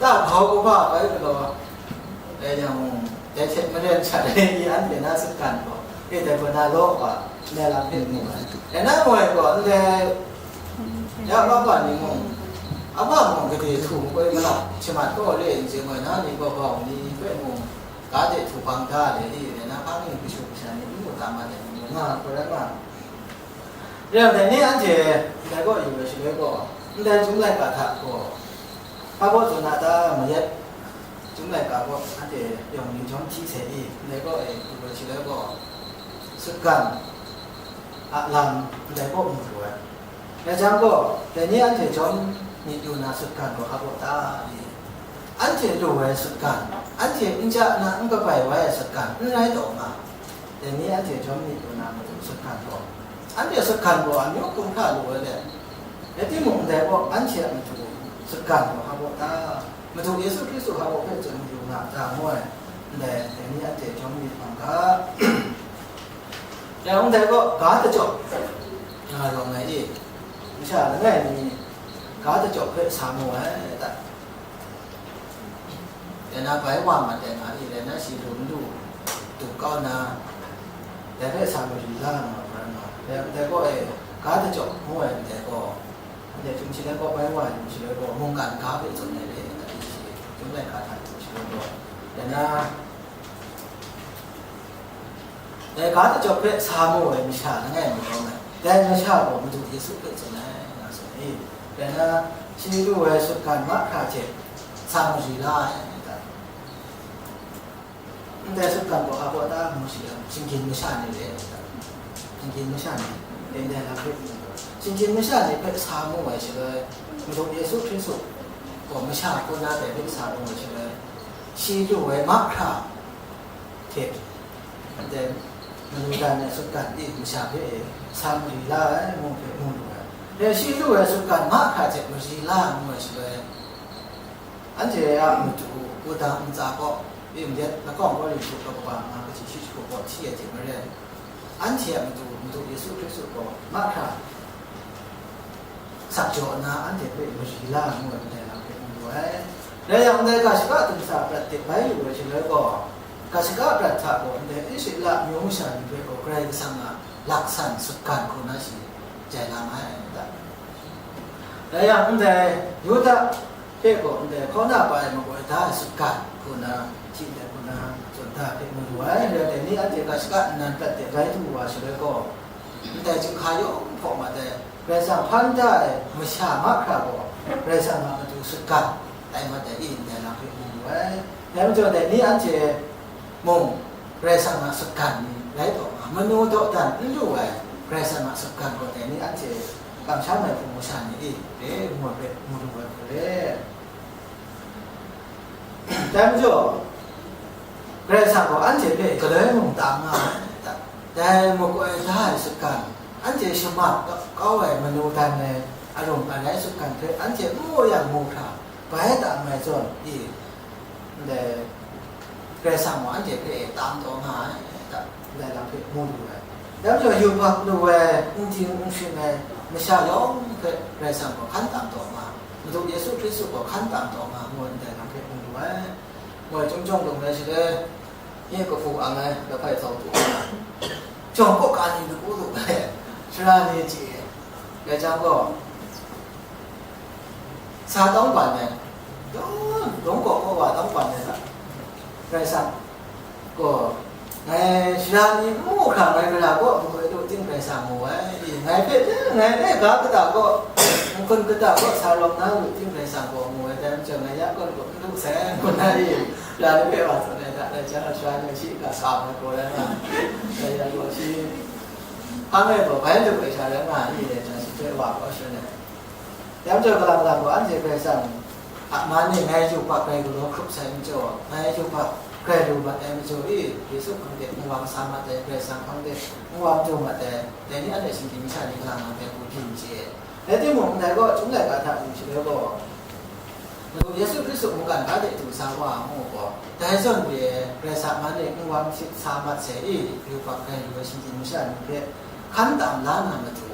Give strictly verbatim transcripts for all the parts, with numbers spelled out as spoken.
Ta hkau kaba bai galaw, dai yang mung, dai hte maren sha de ni anhte na sutgan gaw, e dai gaw na law wa, ndai lam hpe mu ai. Dai na moi gaw, ndai ya wa wa ni mung, a wa mung gade htu makoi ma la, shaman kaw re n chye moi na ni gaw bau ni hpe mung, ga de htu bang da le i, dai na hpang ni kashu kasha ni n mu tam ma de ni mung nga, gaw rai nga. Rai yang dai ni anhte ndai gaw yu ai shaloi gaw, ndai Chyum laika hta gaw, hpa baw zawn a ta mayat, Chyum laika gaw anhte yawng ni jawm hti sai i, ndai gaw e yu ai shaloi gaw, sutgan a lam ndai gaw mu lu ai. Rai jang gaw, dai ni anhte jawm myit yu na sutgan gaw hpa baw ta i? Anhte lu ai sutgan, anhte n ja na n kabai wai ai sutgan n rai taw nga. Dai ni anhte jawm myit lu na matu sutgan gaw, anhte sutgan gaw amyu hkum hkra lu ai let, rai timung, ndai gaw anhte a matu sutgan gaw hpa baw ta? Madu Yesu Hkristu hpa baw hpe tsun yu nga ta ngu ai. Ndai, dai ni anhte jawm myit hpang ga. Dai hpang dai gaw, ga dachyawk nga rawng ai i? Masha langai mi ga dachyawk hpe sa mu ai ta? Dai na bai wa mat ai nga i, dai na shi lu n lu tup kau na, dai hpe sa mari la nga hkra nga, dai, dai gaw e, ga dachyawk ngu ai ndai gaw, ndai htum shi dai gaw bai wa yu shaloi gaw, mungkan ga hpe tsun ai re, na di shi, Chyum laika hta yu shaloi gaw, dai na, dai ga dachyawk hpe sa mu ai masha langai mi rawng ai. Dai masha gaw Madu Yesu hpe tsun ai, nga tsun ai. Dai na, shi lu ai sutgan mahkra hte sa mari la ai, nga ta? Ndai sutgan gaw hpa baw ta ngu shi yang, shinggyim masha ni re, nga ta? Shinggyim masha ni, dai ndai lam hpe, shinggyim masha ni hpe sa mu ai shaloi, Madu Yesu Hkristu gaw masha kaw na dai hpe sa mu ai shaloi, shi lu ai mahkra hte, ndai manu dan ai sutgan e masha hpe sa mari la ai ngu hpe mu lu ai. Dai shi lu ai sutgan mahkra hte mari la ngu ai shaloi, anhte a matu wudang ntsa gaw, e myit lakawng gaw li hkrup kaba nga kaji shi jahku gaw hti ai hte maren, anhte a matu, Madu Yesu Hkristu gaw mahkra sak jaw nna, anhte hpe mari la ngu ai ndai lam hpe mu lu ai. Rai yang, ndai ga shaka dumsa prat de bai lu ai shaloi gaw, ga shaka prat hta gaw ndai Israela amyu masha ni hpe gaw Karai Kasang a laksan sutgan hku na shi jai la nga ai, nga ta? Rai yang, ndai Yuda hpe gaw ndai hkauna pa e makoi da ai sutgan hku na, hti ndai hku na, tsun da hpe mu lu ai. Rai dai ni anhte ga shaka nnan prat de bai du wa shaloi gaw, ndai chyinghka yawng hpaw mat ai, Karai Kasang hpan da ai masha mahkra gaw, Karai Kasang a matu sutgan tai mat ai i, ndai lam hpe mu lu ai. Dai majaw, dai ni anhte mung Karai Kasang a sutgan ni rai taw nga, manu dawdan n lu ai Karai Kasang a sutgan gaw, dai ni anhte kamsham ai hpung masha ni i, re ngu ai hpe mu lu ai hku re. Dai majaw, Karai Kasang gaw anhte hpe galoi mung tam nga ai, dai makoi da ai sutgan, anhte shamat kau ai manu dan ai arung arai sutgan hpe anhte n mu yang mu hkra, bai tam ai zawn i, ndai Karai Kasang gaw anhte hpe tam taw nga ai, ndai lam hpe mu lu ai. Dai majaw, yubak lu ai, n ding n shing ai masha yawng hpe Karai Kasang gaw hkan tam taw nga, Madu Yesu Hkristu gaw hkan tam taw nga, ngu ai ndai lam hpe mu lu ai. Moi chyum jawng lung ai shaloi, nye kahpu ang ai lahpai zau tu nga, jawng kaw ka ni lagu lu ai, sara ni chye ai, rai jang gaw, sa tawng ban ai, dawng, dawng kaw kaw wa tawng ban ai hta, Karai Kasang gaw, ngai sara ni n mu hkra ngai gara kaw makoi lu ting Karai Kasang mu ai, ngai hpe, ngai hpe ga kata kaw, n hkun kata kaw sa rawng na lu ting Karai Kasang gaw mu ai, dai majaw ngai ya kaw lu n lu sai, ngu na i, sara ni hpe wa tsun ai hta, dai jang sara ni shi ga sa ai gaw rai nga, dai yang gaw shi, hpang e gaw bai lu ai sha rai nga i, dai jang shi hpe wa kaw shun ai. Dai majaw, kalang kalang gaw anhte Karai Kasang a man e ngai yubak rai galaw hkrup sai majaw, ngai yubak rai lu mat ai majaw i, Yesu hpang de n-wan sa mat ai, Karai Kasang hpang de n-wan du mat ai, dai ni anhte shinggyim masha ni kalang nang hpe hku byin chye ai. Rai timung, ndai gaw, Chyum laika hta yu shaloi gaw, Madu Yesu Hkristu mungkan ga de du sa wa ngu gaw, dai zawn re ai Karai Kasang man e n-wan sa mat sai i, yubak rai lu ai shinggyim masha ni hpe hkan tam la na matu,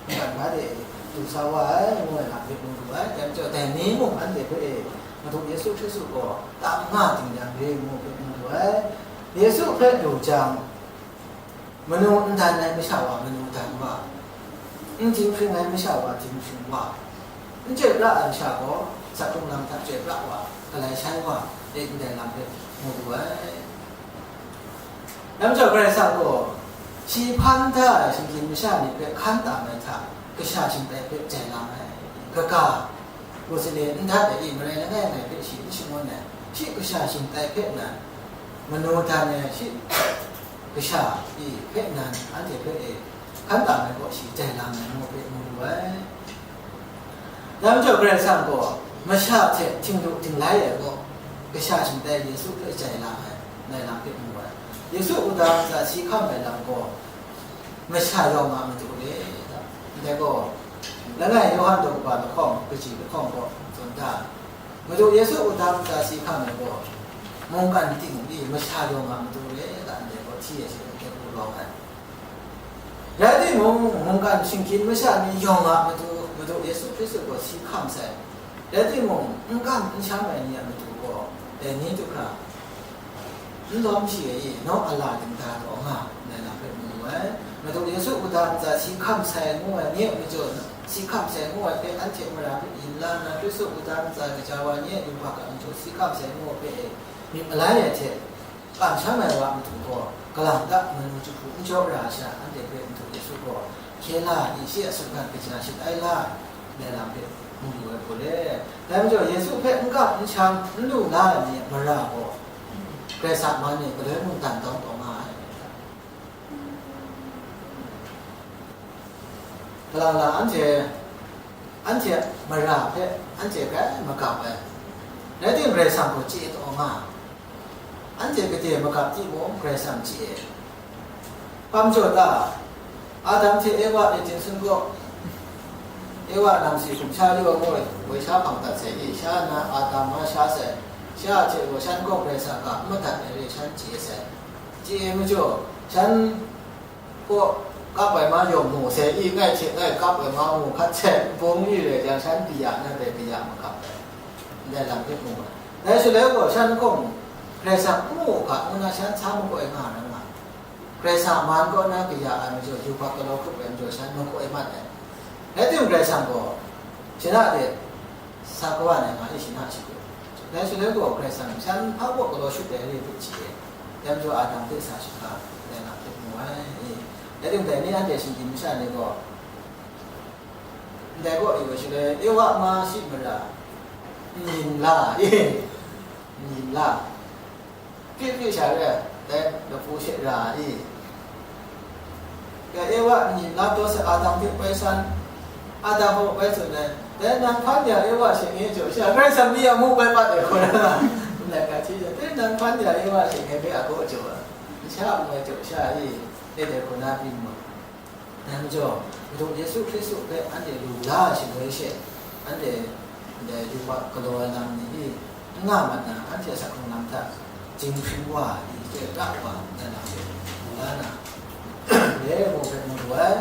mungkan ga de du sa wa ai, ngu ai lam hpe mu lu ai. Dai majaw, dai ni mung anhte hpe e Madu Yesu Hkristu gaw tam nga dingnyang re ngu hpe mu lu ai. Yesu hpe lu jang, manu n dan ai masha wa manu dan wa, n dinghpring ai masha wa dinghpring wa, n chyoi pra ai masha gaw, sakhkrung lam hta chyoi pra wa, galai shai wa, e ndai lam hpe mu lu ai. Dai majaw Karai Kasang gaw, shi hpan da ai shinggyim masha ni hpe hkan tam ai hta, kasha shingtai hpe jai lang ai, kaga, gu sane n dat ai, i marai langai ngai hpe shi n shangun ai, shi kasha shingtai hpe nan, manu dan ai shi kasha i hpe nan, anhte hpe e hkan tam ai gaw, shi jai lang ai ngu hpe mu lu ai. Dai majaw Karai Kasang gaw masha hte htinglu htinglai ai gaw, kasha shingtai Yesu hpe jai lang ai, nai lam hpe mu ai. Yesu wudang ntsa si hkam ai lam gaw, masha yawng a matu re, ndai gaw, langai Yawhan daw kaba lahkawng, kaji lahkawng gaw tsun da, Madu Yesu wudang ntsa si hkam ai gaw, mungkan ting di masha yawng a matu re, ndai gaw hti ai she, ndai gaw lawng ai. Rai timung, mungkan shinggyim masha ni yawng a matu, Madu Yesu Hkristu gaw si hkam sai. Rai timung, n kam n sham ai ni a matu gaw, dai ni du hkra, n lawm shi ai i, nawng a la dingda taw nga, ndai lam hpe mu ai. Madu Yesu wudang ntsa si hkam sai ngu ai ni a majaw, si hkam sai ngu ai hpe anhte mara hpe yin la nna, Hkristu wudang ntsa kaja wa ni a yubak a majaw si hkam sai ngu ai hpe e, myit malai ai hte, kamsham ai wa matu gaw, kalang ta manu jahku n jaw ra ai sha, anhte hpe Madu Yesu gaw, hkye la ai, shi a sutgan kaja shut ai la ai, ndai lam hpe mu lu ai hku re. Dai majaw, Yesu hpe n kam n sham, n lu la ai ni a mara gaw, Karai Kasang man e galoi mungdan dawng taw nga ai. Kalang la anhte, anhte mara hpe anhte grai magap ai. Rai timung, Karai Kasang gaw chye taw nga ai. Anhte gade magap timung, Karai Kasang chye ai. Hpa majaw ta, Adam hte Ewa ni ting sun gaw, Ewa nang si hkum sha yu ai gaw, woi sha hpang dat sai i, sha nna Adam ma sha sai, sha a hte gaw shan gaw Karai Kasang ga n madat ai re shan chye sai. Chye ai majaw, shan kaw kap ai ma yawng mu sai i, ngai hte ngai kap ai ma mu hkat sai, bung mi rai jang, shan kaya na dai kaya magap ai, ndai lam hpe mu ai. Dai shaloi gaw, shan gaw mu, Karai Kasang n mu u ga, ngu na shan sa makoi nga na nga, Karai Kasang a man kaw na kaya ai majaw, yubak galaw hkrup ai majaw, shan makoi mat ai. Rai timung, Karai Kasang gaw, shana de, sa kawan ai nga i, shana shi gaw. Dai shaloi gaw, Karai Kasang shan hpa baw galaw shut ai re hpe chye ai. Dai majaw, Adam hte sa shahkra, dai na hpe mu ai. Dai timung, dai ni anhte shinggyim masha ni gaw, ndai gaw yu ai shaloi, Ewa ma shi mara, n yin la, e, n yin la. Hpyi hpyi sha re ai, dai lapu she ra ai. Ya, Ewa n yin la taw sai, Adam hpe bai san, Adam hpe bai tsun ai, dai nang hpan ya Ewa she ngai jaw sha, Karai Kasang ni a mu bai pat ai hku na, ndai ga hti sha, dai nang hpan ya Ewa she ngai hpe a gaw jaw ai, n sha a mu ai jaw sha i, dai dai hku na pyi mu ai. Dai majaw, Madu Yesu Hkristu hpe anhte lu la ai shaloi she, anhte ndai yubak galaw ai lam ni i, n nga mat na, anhte a sakhkrung lam hta jinghpring wa i, chyoi pra wa, ndai lam hpe mu la na, re ai gaw hpe mu lu ai.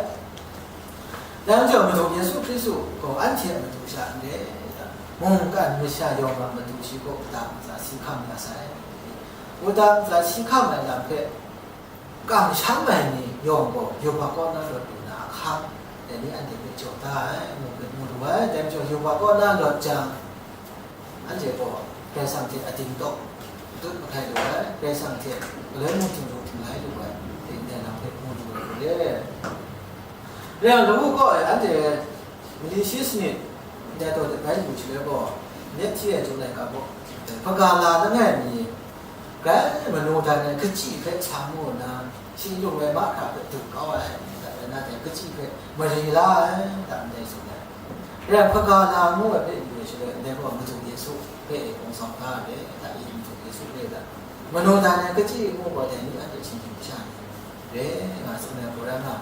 Dai majaw, Madu Yesu Hkristu gaw anhte a matu sha n re, mungkan masha yawng a matu shi gaw wudang ntsa si hkam ya sai. Wudang ntsa si hkam ai lam hpe kamsham ai ni yawng gaw yubak kaw na lawt lu na ahkang, dai ni anhte hpe jaw da ai, mu hpe mu lu ai. Dai majaw, yubak kaw na lawt jang, anhte gaw Karai Kasang hte ading tawk matut mahkai lu ai, Karai Kasang hte galoi mung htinglu htinglai lu ai, dai lam hpe mu lu ai hku re. Rai yang, lawu kaw e anhte mali shi sanit ndai taw de bai lu shaloi gaw, myit hti ai jaw laika gaw, hpaga la langai mi, grai manu dan ai kachyi hpe sa mu nna, shi lung ai mahkra hpe dum kau ai, dai rai na dai kachyi hpe mari la ai, dai ndai tsun ai. Rai yang, hpaga la ngu ai hpe yu ai shaloi, ndai gaw Madu Yesu hpe e kawng sau da ai, dai i Madu Yesu hpe dai. Manu dan ai kachyi ngu gaw, dai ni anhte shinggyim masha ni re nga tsun ai hku rai nga.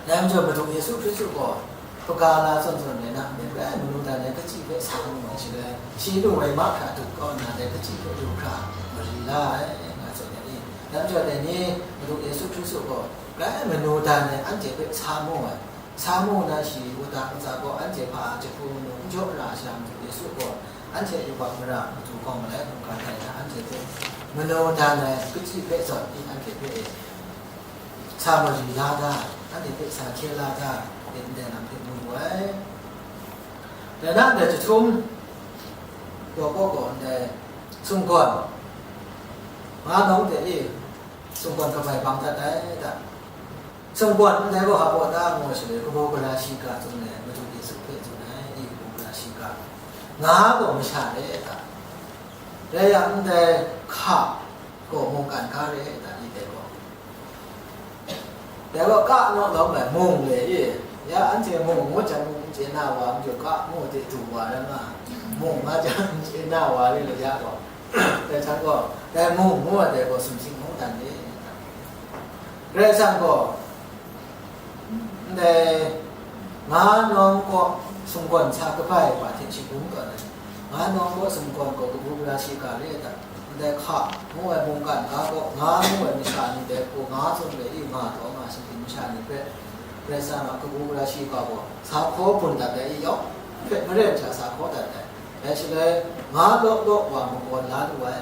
Dai majaw, Madu Yesu Hkristu gaw hpaga la zawn zawn rai na, myit rai manu dan ai kachyi hpe sa mu ai shaloi, shi lu ai mahkra dum kau nna, dai kachyi hpe lu hkra mari la ai, nga tsun ai i? Dai majaw, dai ni Madu Yesu Hkristu gaw grai manu dan ai anhte hpe sa mu ai, sa mu na shi wudang ntsa gaw anhte hpa jahku manu n jaw ra ai sha, Madu Yesu gaw Anhte yubak mara matu hkawng malai hkungga tai na, anhte hpe manu dan ai kachyi hpe zawn i, anhte hpe e sa mari la da, anhte hpe sa hkye la da, e ndai lam hpe mu wu ai. Dai na ndai jahtum, daw kaw gaw ndai sumgawn, nga nawng de e, sumgawn kabai bang dat ai da. Sumgawn ndai gaw hpa baw da ngu ai shaloi, kabaw gara shiga tsun ai, Madu Yesu hpe tsun ai, i kabaw gara shiga. Nga gaw masha re ai ta? Rai yang, ndai hka gaw mungkan ga re ai ta, i dai gaw? Dai gaw ka naw lawm ai mung le i, ya anhte mung ngu jang, mung n chye na wa, n chye ka ngu de du wa rai nga, mung nga jang n chye na wa re le ya gaw, dai htan gaw, dai mung ngu ai dai gaw sumsing mungdan re ai ta? Karai Kasang gaw, ndai nga nawng kaw sumgawn sa kabai wa hte shagun tawn ai, nga nawng kaw sumgawn gaw kabu gara shiga re ai ta? Ndai hka ngu ai mungkan ga kaw, nga ngu ai masha ni dai hku nga tsun ai i, nga taw nga shinggyim masha ni hpe Karai Kasang a kabu gara shiga gaw sa hkaw bun dat ai i yawng hpe maren hta sa hkaw dat ai. Dai shaloi nga law law wa magawn la lu ai,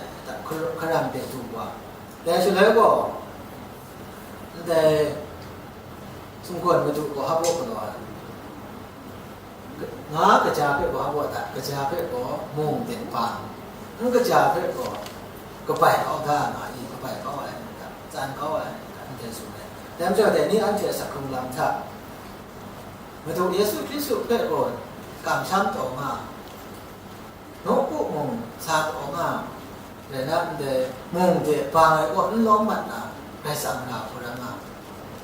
hkaran de du wa. Dai shaloi gaw, ndai sumgawn madu gaw hpa baw galaw ai. Nga kaja hpe gaw hpa baw dat, kaja hpe gaw mung de bang, n kaja hpe gaw kabai kau da nga i, kabai kau ai, tsan kau ai, ndai tsun ai. Dai majaw, dai ni anhte a sak hkrung lam hta, Madu Yesu Hkristu hpe gaw kamsham taw nga, nawku mung sa taw nga, rai na ndai mung de bang ai kaw n lawm mat na, Karai Kasang ra hku rai nga.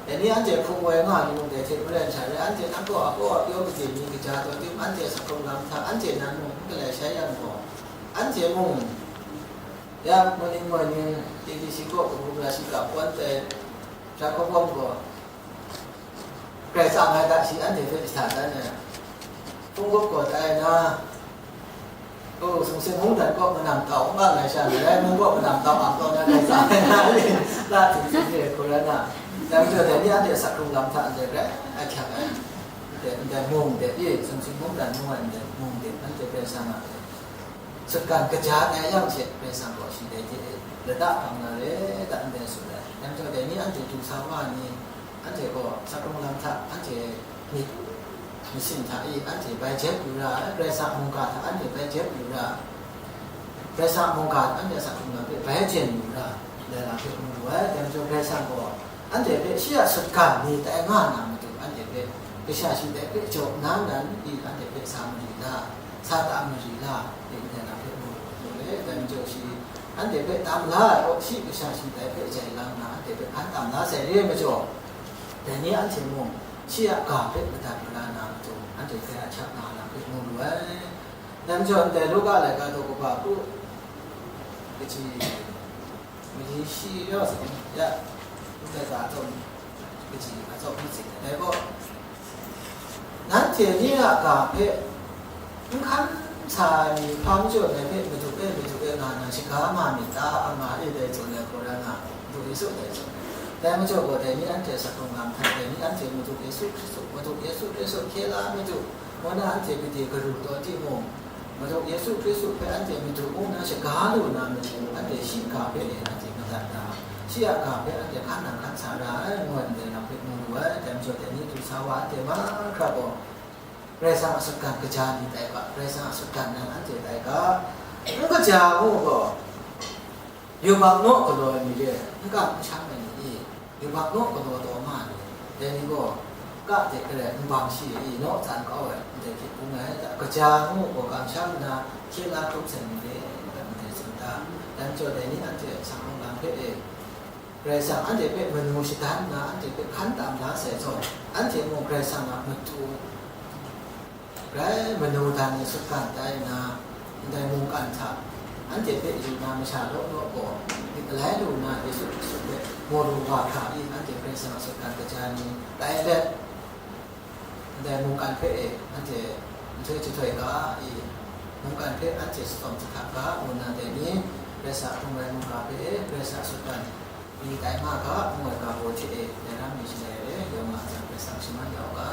Dai ni anhte hpung woi nga ai mung dai hte maren sha rai, anhte nang kaw a kaw a pyaw gade mi kaja taw tim, anhte a sak hkrung lam hta, anhte nan mung n galai shai yang gaw, anhte mung, ya, Morning Morning, A B C kaw kabu gara shiga pawn tai, Jakob gaw, Karai Kasang ai hta shi anhte hpe jahta dan ai. Hpung gup gaw tai na, o, sumsing mungdan kaw manam tau n nga ai sha, rai mung kaw manam tau ang taw na Karai Kasang ai na, la htingse hte hkau rai na, dai majaw dai ni anhte a sak hkrung lam hta ndai rai ahkyak ai. Ndai, ndai mung de, i, sumsing mungdan ngu ai ndai mung de, anhte Karai Kasang a sutgan kaja tai yang hte, Karai Kasang gaw shi dai hte lata hpang na re, da ndai tsun ai. Dai majaw dai ni anhte du sa wa ni, anhte gaw sak hkrung lam hta, anhte myit masin hta i, anhte bai jen yu ra ai, Karai Kasang mungga hta anhte bai jen yu ra, Karai Kasang mungga hta anhte a sak hkrung lam hpe bai jen yu ra, dai lam hpe mu lu ai. Dai majaw Karai Kasang gaw anhte hpe shi a sutgan ni tai nga na matu, anhte hpe kasha shi dai hpe jaw na nan i, anhte hpe sa mari la, sa ta mari la, dai ndai lam hpe mu lu ai. Dai majaw shi anhte hpe tam la ai kaw, shi kasha shi dai hpe jai lang na, anhte hpe hkan tam la sai re ai majaw, dai ni anhte mung shi a ga hpe madat mara na matu, anhte hpe ahkyak nga ai lam hpe mu lu ai. Dai majaw, ndai Luka laika daw kaba hku, kaji, kaji shi rau sa, ya, ndai ga atsawm, kaji atsawm hpyi tsin ai. Dai gaw, nanhte nye a ga hpe n hkan sa ai ni hpa majaw dai hpe, Madu e, Madu e, nga nna shaga ma myit ta, a nga e, dai tsun ai hku rai nga, Madu Yesu dai tsun ai. Dai majaw gaw, dai ni anhte a sak hkrung lam hta, dai ni anhte Madu Yesu Hkristu, Madu Yesu Hkristu hkye la Madu, ngu na anhte gade garu taw timung, Madu Yesu Hkristu hpe anhte Madu ngu na shaga lu na matu, anhte shi ga hpe e anhte madat na, shi a ga hpe anhte hkan nang hkan sa ra ai, ngu ai ndai lam hpe mu lu ai. Dai majaw, dai ni du sa wa anhte mahkra gaw, Karai Kasang a sutgan kaja ni tai ga, Karai Kasang a sutgan nan anhte tai ga, n kaja ngu gaw, yubak naw galaw ai ni re, n kam n sham ai ni, yubak naw galaw taw nga ai ni, dai ni gaw, ka de garai n bang shi i, naw tsan kau ai, ndai hkyit hpung ai, kaja ngu gaw kamsham nna, hkye la hkrup sai ni re, ndai tsun ta, dai majaw dai ni anhte a sak hkrung lam hpe e, Karai Kasang anhte hpe manu shadan nna, anhte hpe hkan tam la sai zawn, anhte mung Karai Kasang a matu, Rai, manu dan e sutgan tai nna, ndai mungkan hta anhte hpe yu na masha law law gaw, myit malai lu nna Yesu Hkristu hpe mu lu wa hkra i, anhte Karai Kasang a sutgan kaja ni tai let, ndai mungkan hpe e anhte nhtoi jahtoi ga i, mungkan hpe anhte shatsawm jahkap ga ngu nna dai ni, Karai Kasang a hkrung ai mungga hpe e Karai Kasang a sutgan ni tai nga ga, ngu ai ga baw hte e, dai na mi shaloi e, yawng nga jang hpe sang shaman ya u ga.